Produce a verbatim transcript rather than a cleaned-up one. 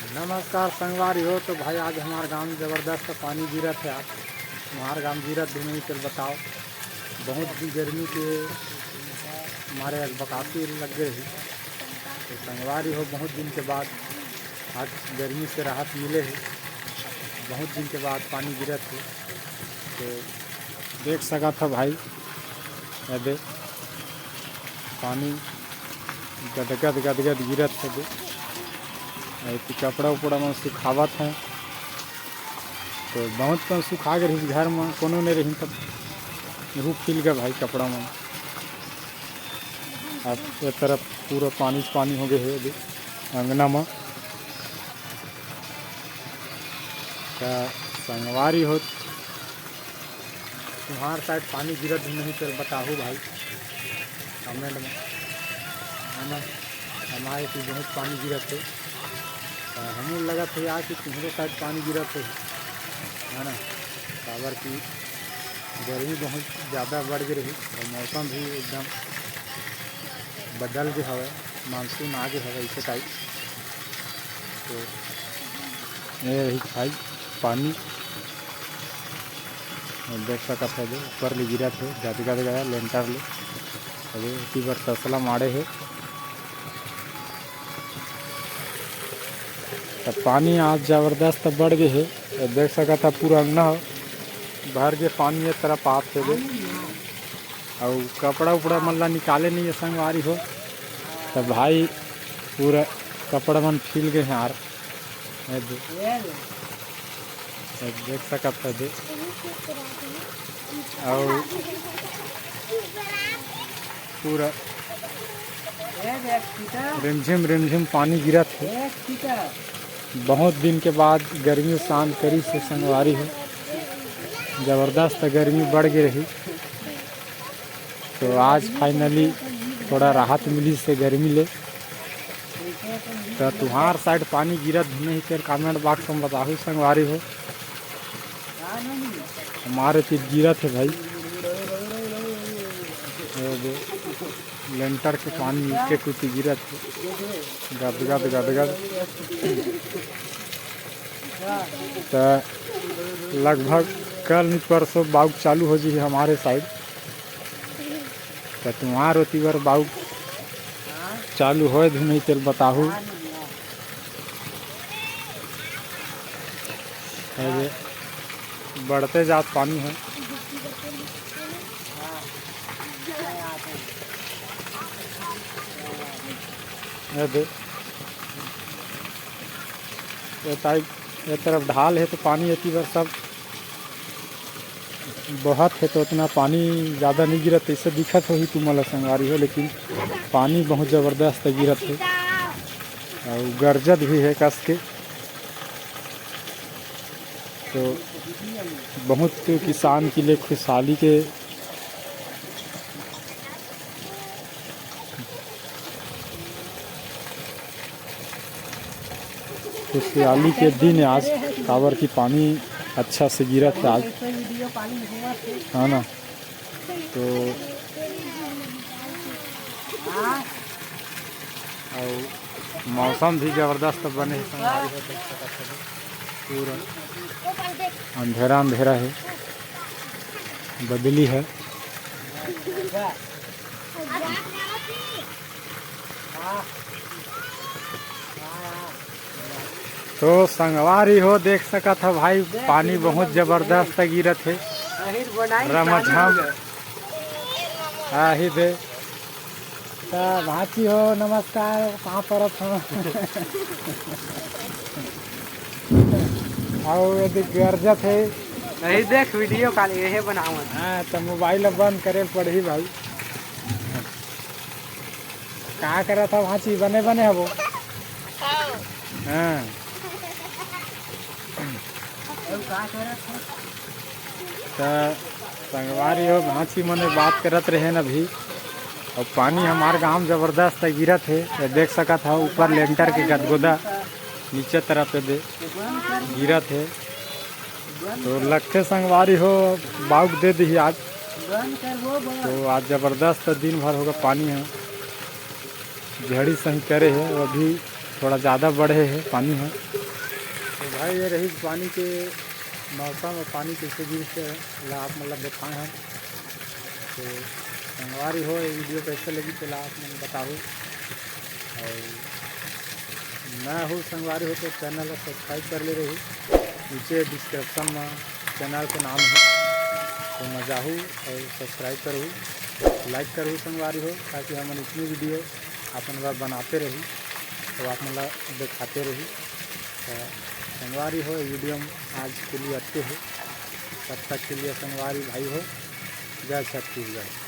नमस्कार संगवारी हो। तो भाई, आज हमार गांव में जबरदस्त पानी गिरत हे। आज हमार गांव गिरत भी नहीं, चल बताओ, बहुत भी गर्मी के मारे अकबकासी लग गए ही। तो संगवारी हो, बहुत दिन के बाद आज गर्मी से राहत मिले ही, बहुत दिन के बाद पानी गिरत हे। तो देख सकत ह भाई, एदे पानी गदगद गदगद गिरत हे दे। अउ एती कपड़ा उपड़ा मन सुखावत हे, तो बहुत कन सुखा गे रहिस घर म, कोनो नइ रहिन तब एहू फील गे भाई कपड़ा मन। अब ए तरफ पूरा पानी पानी हो गए हे अभी अंगना म। त संगवारी हो, तुम्हार साइड पानी गिरत भी नहीं, चल बताहू भाई कमेंट में, है ना? हमारे तो बहुत पानी गिरत हे, त हमू लगत हे यार कि तुम्हरो साइड पानी गिरत हे, है ना? काबर कि गर्मी बहुत ज़्यादा बढ़ गई रही और मौसम भी एकदम बदल के हवे, मानसून आ गे हवे इसे टाइप। तो ये रही भाई पानी, देख सकत हे जो ऊपर ले गिरत हे, गदगद गया लेंटर ले। अभी इसी बार तसला मारे हे, त पानी आज जबरदस्त बढ़ गे हे। ये देख सकत ह पूरा अंगना भर गे पानी, ये तरफ आप हे दे। अउ कपड़ा उपड़ा मन ला निकाले नहीं है संगवारी हो, त भाई पूरा कपड़ा मन फील गए हैं यार। ये दे, ये देख सकत ह दे। अउ पूरा रिमझिम रिमझिम पानी गिरत हे। बहुत दिन के बाद गर्मी शांत करिस हे संगवारी हो, जबरदस्त गर्मी बढ़ गे रही। तो आज finally थोड़ा राहत मिलिस हे गर्मी ले। तो तुम्हार साइड पानी गिरत भी नहीं, तेर कमेंट बॉक्स में बताहू संगवारी हो। हमारे चीज गिरत हे भाई, ये दे, लेंटर के पानी नीचे कुछ गिरत हे, गदगद गदगद। त लगभग कल नहीं परसों बाउक चालू हो जी हमारे साइड। त तुम्हार ओती बर बाउक चालू होए धुन ही तेल बताहू। अरे, बढ़ते जात पानी है। ये दे, ये टाइप, ये तरफ ढाल है तो पानी एती बर सब बहत हे तो उतना पानी ज़्यादा नहीं गिरत, तइसे दिखत होही तुमन ला संगवारी हो, लेकिन पानी बहुत ज़बरदस्त गिरत हे अउ गरजत भी हे कस के। तो बहुत किसान के लिए खुशहाली के खुशहाली के दिन हे आज, काबर कि पानी अच्छा से गिरत हे आज, है ना। तो अउ मौसम भी जबरदस्त बने हे, संगवारी हो देख सकत हे, पूरा अंधेरा अंधेरा हे, बदली हे। तो संगवारी हो देख सकत ह भाई, पानी बहुत जबरदस्त गिरत हे। रमझम। आही दे। त भांची हो, नमस्कार, पाँव परत हंव। अउ यदि गरजत हे। नहीं देख, वीडियो कॉल यही बनावत। हाँ, त मोबाइल अब बंद करे पड़ही भाई। का करत हव भांची, बने बने हवो? हाँ। त संगवारी हो, भांची मने बात करत रहे न अभी, अउ पानी हमार गांव जबरदस्त गिरत हे। ये देख सकत हव, ऊपर लेंटर के गदगोदा नीचे तरफ दे गिरत हे। तो लगथे संगवारी हो, बाउक दे दिही आज। तो आज जबरदस्त दिन भर होगा पानी हे, झड़ी सही करे हे। अभी थोड़ा ज़्यादा बढ़े हे पानी ह। तो भाई, ये रही पानी के मौसम अउ पानी कइसे गिरथे, ला आप मन ला देखाए हन। तो संगवारी हो, ये video कइसे लगी, तेला आप मन बताहू। अउ नया हो संगवारी हो, तो channel ला subscribe कर ले रही। नीचे description में channel के नाम हे, तो मजाहू अउ subscribe करहू, like करहू संगवारी हो, ताकि हमन इतनी video आप मन बर बनाते रही, तो आप मन ला दिखाते रही। तो संगवारी हो, video में आज के लिए अतके हे। तब तक के लिए संगवारी भाई हो, जय छत्तीसगढ़।